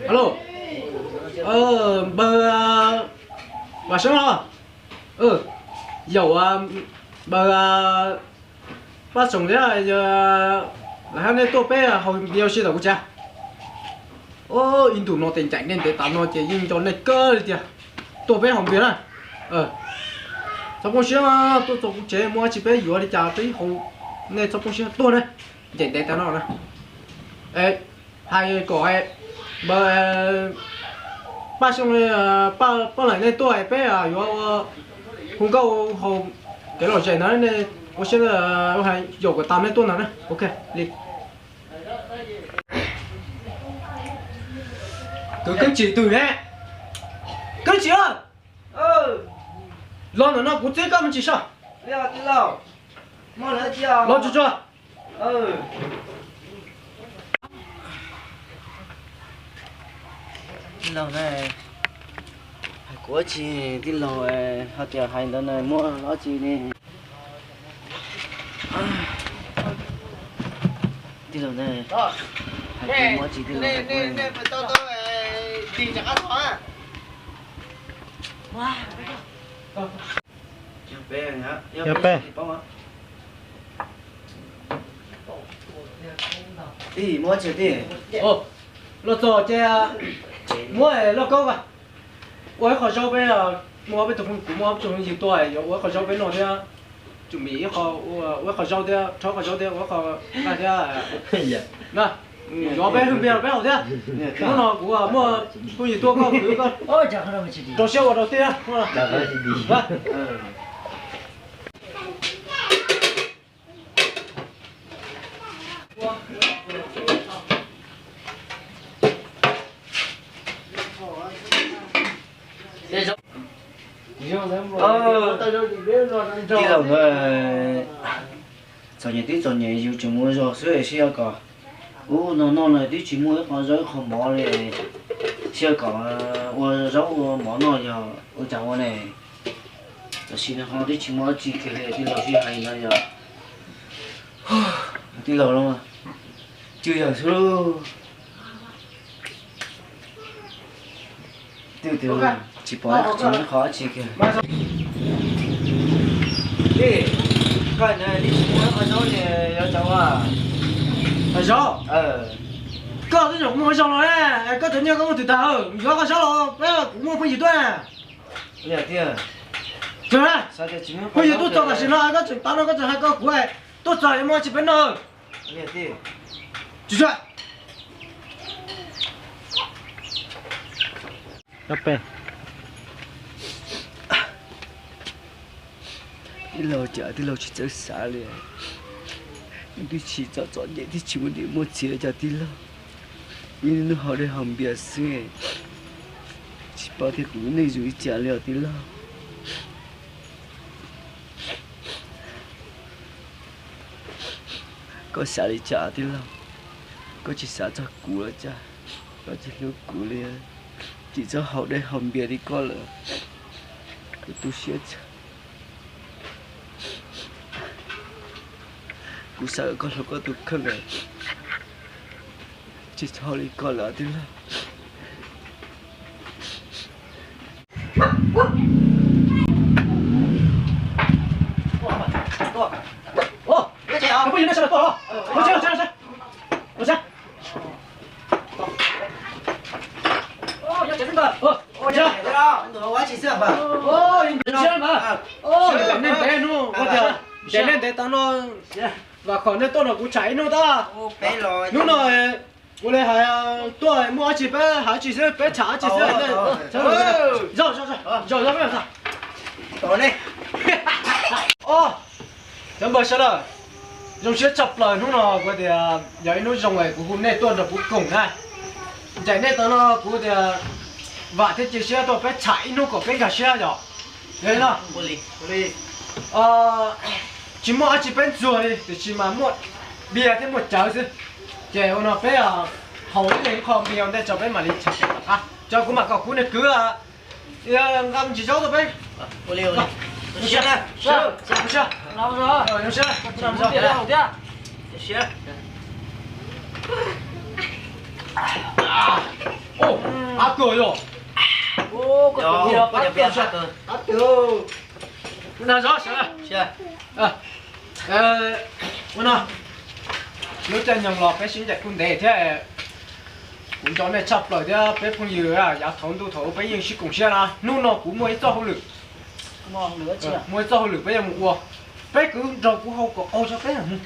Alo, npawg Vam Xeeb los? Yaum npawg Paj Xyooj thiab, lawv hab nej tuaj peb haus npias ua si tom kuv tsev. Ib ntus no tes ncaim nej ntev tas no ces yeej nco nej kawg li tiag. Tuaj peb haus npias na. Txhob poob siab, tuaj txog kuv tsev muaj dab tsi peb yuav li cas peb haus, nej txhob poob siab tuaj na. Ncaim ntev tas no na. Hais kom npawg Paj Xyooj, Paj Leej nej tuaj peb yuav ua hu nkauj haus kev lom zem ntawd, nej ua siab ua hais yaum kom tas nej tuaj ntag na. Ok li. Kwv Keeb Tsim twg ne? Keeb Tsim, los ntawm no kuv txib koj me ntsis saib. Los tsuag tsuag. Tij laug na, hais kuv ua tsi tij laug, hais tias hais ntawd na muaj dab tsi ne? Tij laug na, hais kuv muaj dab tsi tij laug hais kuv. Yog peb, yog peb. Tij, muaj dab tsi tij? Los txog ces muab lauj kaub ua ib qho zaub peb, muaj peb tug phooj, kuv muaj ob tug phooj ywg tuaj yuav ua ib qho zaub peb noj thiab. Tsum mis ib qho, ua ib qho zaub thiab, rhaub qho zaub thiab, ua ib qho nqaij thiab. Yuav peb hwj npias peb haus thiab. Hnub no kuv muaj phooj ywg tuaj koj kwv koj rau siab ua rau tiag. Tij laug, txom nyem twb txom nyem yus tseem ua zog xwb, sib yog kom ub no noj no twb tsis muaj ib qho zaub ib qho mov li, sib yog kom ua zaub ua mov noj yog ua cas ua ne? Tam sim no ho twb tsis muaj dab tsi kiag li, tij laug sib hais no yog tij laug los cwj yawg xwb. Twb tsis pom tsis muaj qhov dab tsi kiag. Tij, koj na, tsis muaj qhov zaub li, yuav cov ua qhov zaub. Koj twb nyuam qhuav muaj qhov zaub los, koj cov nyiaj koj muaj twg tag, yuav qhov zaub los peb kuv muaj phooj ywg tuaj. Phooj ywg tuaj txog tam sim no koj tseem, tam no koj tseem hais koj kuv tuaj txog yuav muaj tsis peb noj. Tsis tshua. Tij laug, cas tij laug tsis txawj xav li. Twb tsis txom txom nyem, twb tsis muaj niam muaj txiv, cas tij laug ib hnub haus dej haus npias xwb, tsis paub tias kuv lub neej zoo li cas li os tij laug. Koj xav li cas tij laug? Koj tsis xav txog kuv los cas? Koj tsis hlub kuv li, tsis txhob haus dej haus npias li koj lawm. Kuv tu siab, kuv xav kom koj hloov koj tus kheej lawm, tsis txhob li koj lawm tij laug. Ntev hnub, ntev hnub tas no, vam khom nej tuaj no kuv tsham ib hnub tab. Hnub no kuv li hais tuaj muaj dab tsi peb hais dab tsi xwb, peb tsham dab tsi xwb. Zaum, zaum, zaum, zaum. Cov npawg sawv daws, zoo siab tshaj plaws hnub no kuv tias yog ib hnub zoo es kuv hu nej tuaj nrog kuv koom na. Ncaim nej tas no kuv tias vam thiab cia siab tuaj peb tsham ib hnub kom peb nkag siab yom. Yog li no, tsis muaj dab tsi peb ntxuag li tiam sis mas muaj npias thiab muaj cawv xwb. Ces ua no peb haus ib leeg ib qho npias ua ntej tso peb mam li tsham. Tso kuv mam kom kuv niag kwv nqa me ntsis zaub tuaj peb. Qab kawg yog. Ua no, lub caij nyoog los peb sib ncaim kuj ntev thiab. Kuv nco nej tshaj plaws thiab peb phooj ywg, yav thaum ntuj thaum ub peb yeej sib koom siab na. Hnub no kuv muaj ib txoj hauj lwm, muaj ib txoj hauj lwm peb yuav mus ua. Peb kwv nrog kuv haus kom qaug tso peb mus.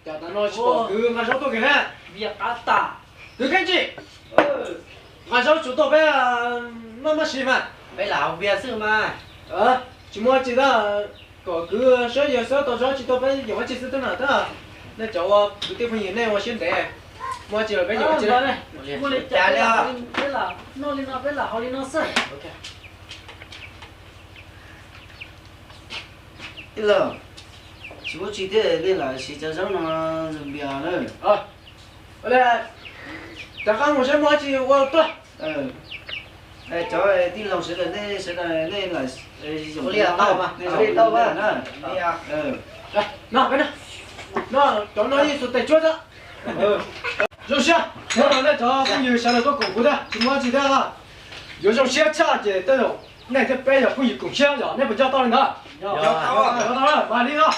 Tam no tsis pom kwv nqa zaub tuaj kiag na. Kwv Keeb Tsim, nqa zaub tsuav tuaj peb noj maj si mas. Peb lam haus npias xwb mas. Tsis muaj tsi tab, kom kwv saib yawg xwb tau zaub tsis tuaj peb yuav ua tsi xwb tab na tab. Nej cov ua kwv tij phooj ywg nej ua siab ntev, muaj tsi los peb yuav ua tsi. Ua li cas peb lam noj li no peb lam haus li no xwb. Tij laug, tsis muaj tsi thiab nej lam siv cov zaub no ntxuag npias na. Rov qab mus saib muaj tsi ua tuaj. Cov tij laug sawv daws nej sawv daws nej lam ua li tau mas. No, cov no yeej xus tes tsuab xwb. Zoo siab, hnub no nej cov phooj ywg sawv daws tuaj koom kuv thiab tsis muaj tsi thiab. Yuav zoo siab tshaj ces tej zaum nej thiab peb yog phooj ywg koom siab yog nej puas nco tau li ntawd? Mas li no,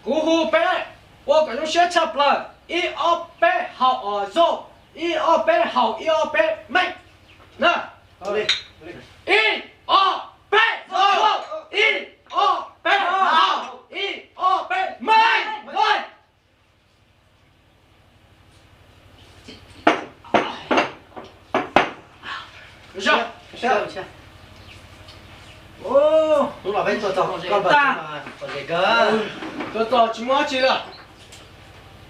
kuv hu peb ua kom zoo siab tshaj plaws, ib ob peb haus zoo, ib ob peb haus ib ob peb meej na. Ib ob peb zoo, ib ob peb haus, ib ob peb meej. Tuaj txog tsis muaj dab tsi lawm.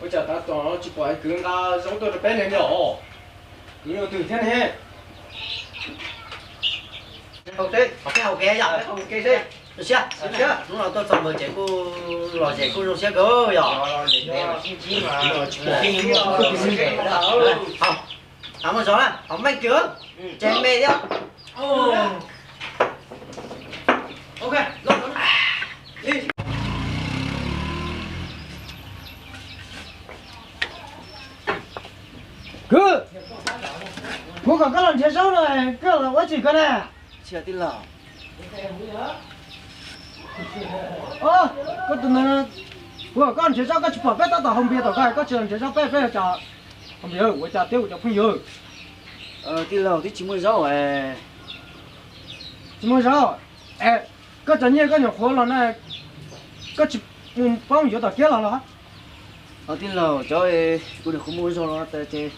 Ua cas tav tom tsis pom kwv nqa zaub tuaj rau peb li os? Kwv yog twg thiab ne? Hnub no tuaj txog ntawm ces kuj lom zem kuj zoo siab kawg yog. Muaj zog na, haus meej kawg, ces me thiab. Kwv, kuv kom koj los nrhiav zaub no, koj los ua tsi koj na? Tij laug, koj tus, kuv kom koj nrhiav zaub koj tsis pom peb tab tom haus npias tom koj, koj tsis los nrhiav zaub peb, peb yog cov haus npias ua cas thiab ua cov phooj ywg? Tij laug, twb tsis muaj zaub. Tsis muaj zaub? Es koj cov nyiaj koj nyuam qhuav los na, koj tsis mus poob yuav tom kiab los los? Tij laug, cov kuv nyuam qhuav mus zog los tas ces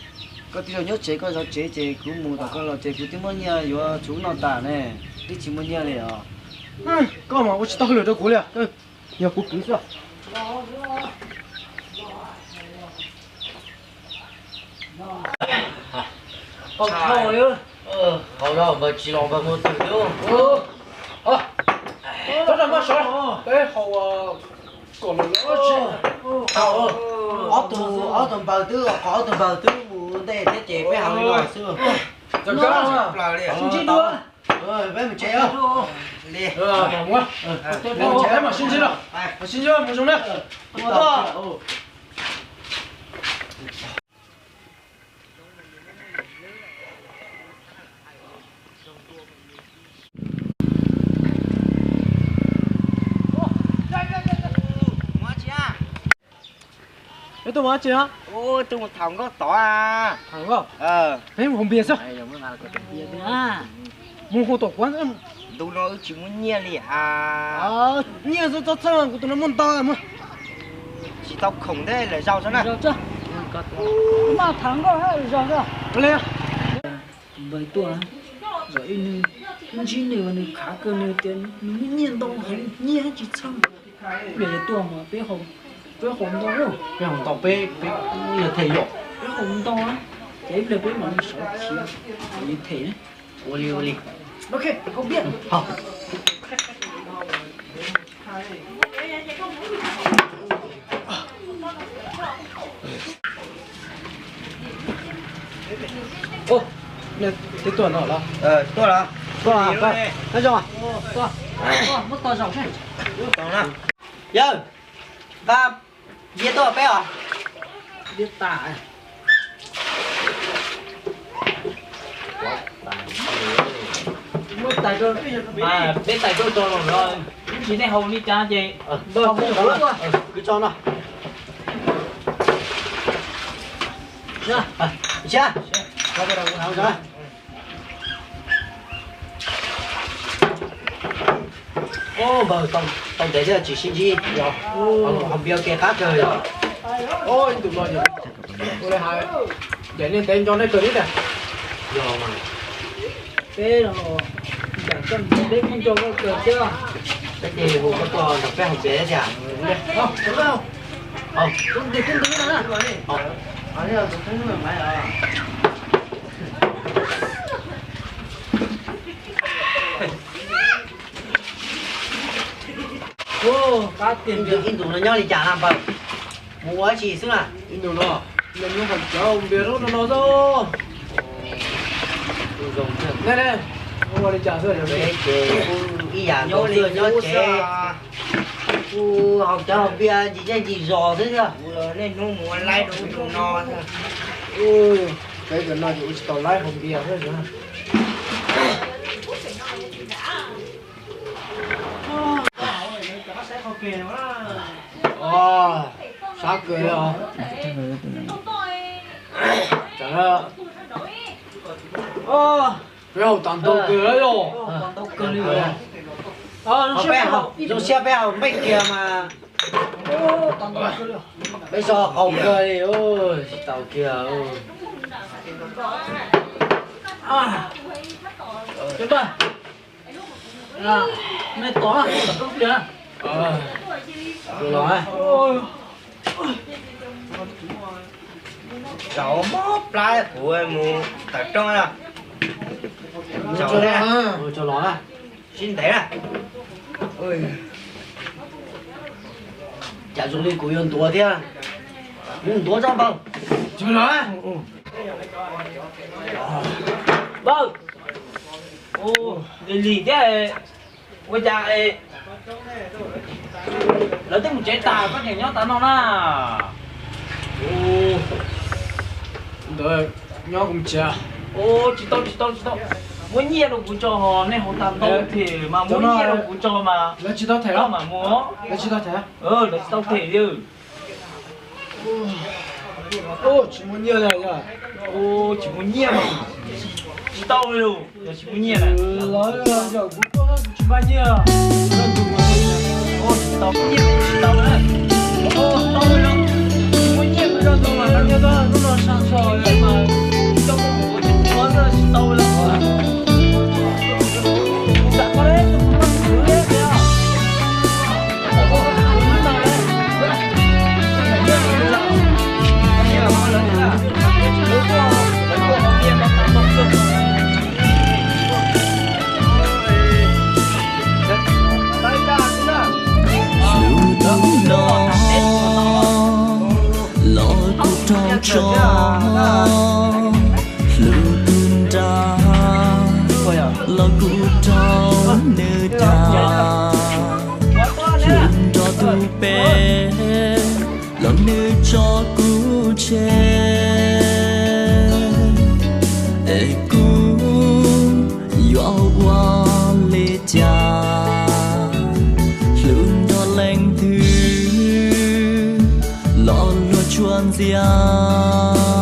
koj tij laug nyob tsev koj zov tsev ces kuv mus tom koj los ces kuv twb muab nyiaj yuav txhuv noj tas ne, twb tsis muaj nyiaj li os. Koj mas ua tsis tau hauj lwm rau kuv li, yog kuv kwv xwb. Haus no npawg tsis los npawg mus twg thiab. Txhob rau maj sov, peb haus kom lawm los tsis. Ob tug, ob tug npawg twb, ob tug npawg twb mus ntej thiab ces peb haus li no xwb. Sib ntsib dua. Peb mus tsev. Peb mam sib ntsib los, mam sib ntsib mus zoo na. Peb tuaj ua dab tsi na? Tuaj mus tham nkauj tod. Tham nkauj? Peb mus haus npias xwb. Mus haus tom kuv. Ntu no wb tsis muaj nyiaj li a. Nyiaj xwb txhob txhawj, kuv tus no muaj ntau mus. Tsis tau khoom thiab, lwm zaus tso na. Maj tham nkauj zog. Npawg tuaj, zaum ib nws ntsib nws, nws khav kawg, nws tias nws muaj nyiaj ntau heev, nyiaj tsis txheeb. Ib pliag tuaj mas peb haus ntau, peb haus ntau, peb, peb yog them yom. Peb haus ntau, ces ib pliag peb mam li sawv khiav, mam li them. Ua li, ua li. Ok, haus npias. Tuaj los? Tuaj los. Tuaj los. Yawg, nqa npias tuaj peb os. Diab tas. Muab tais rau, peb tais rau tso los no, ib ntsis nej haus li cas ces npawg, kwv tso no. Npawg, tau ntev thiab tsis sib ntsib, yog haus npias kev qab kawg yog. Ib ntus no ces ua li hais, ncaim nej ntev nco nej kawg thiab tiag. Yog mas, peb los ncaim koj ntev peb kuj nco koj kawg thiab. Peb ces hu koj tuaj nrog peb haus npias thiab tiag. Ib ntus no nyob li cas na npawg? Mus ua dab tsi xwb na? Ib ntus no, nyob haus cawv haus npias lub no no xwb. Ne, ua li cas xwb? Ces kuj ib yam nkaus xwb, nyob tsev kuj haus cawv haus npias ntsis zej ntsis zos xwb. Nej hnub mus ua laib rau tus no. Peb cov no ces ua tsis tau laib haus npias xwb. Sab kawg li os. Peb haus tas ntau kawg li os. Zoo siab peb haus npeej kiag mas. Peb so qaug kawg li, tsis tau kiag. Nej tos, los. Tsaus mob plab kuv mus tawm rooj na. Tsaus los na. Sib ntev na. Cas zoo li kuv yuav ntuav thiab. Mus ntuav tso npawg. Npawg, lig lig thiab, ua cas lawv twb mus tsev tas koj tseem nyob tas no na? Ntawd nyob kuv tsev. Tsis tau tsis tau tsis tau, muab nyiaj rau kuv tso, nej haus tas ntau thiab mas muab nyiaj rau kuv tso mas. Lawv tsis tau them los? Mas mus, lawv tsis tau them. Lawv tsis tau them li. Tsis muaj nyiaj li. Tsis muaj nyiaj mas tsis tau li, yog tsis muaj nyiaj na. Lawv yog kuv tuaj kuv tsis npaj nyiaj. Tsis tau nyiaj tsis tau na. Tsis muaj nyiaj kuv zoj ntau mas nyiaj hnub no sab tso mas tsis tau li. Hnub no los kuv raug tso, hlub tus nra los kuv raug nws dag, hlub nrog tus pem los nws tso kuv tseg, es kuv yuav ua li cas? Hlub nrog leej twg los luag tshua ntxias,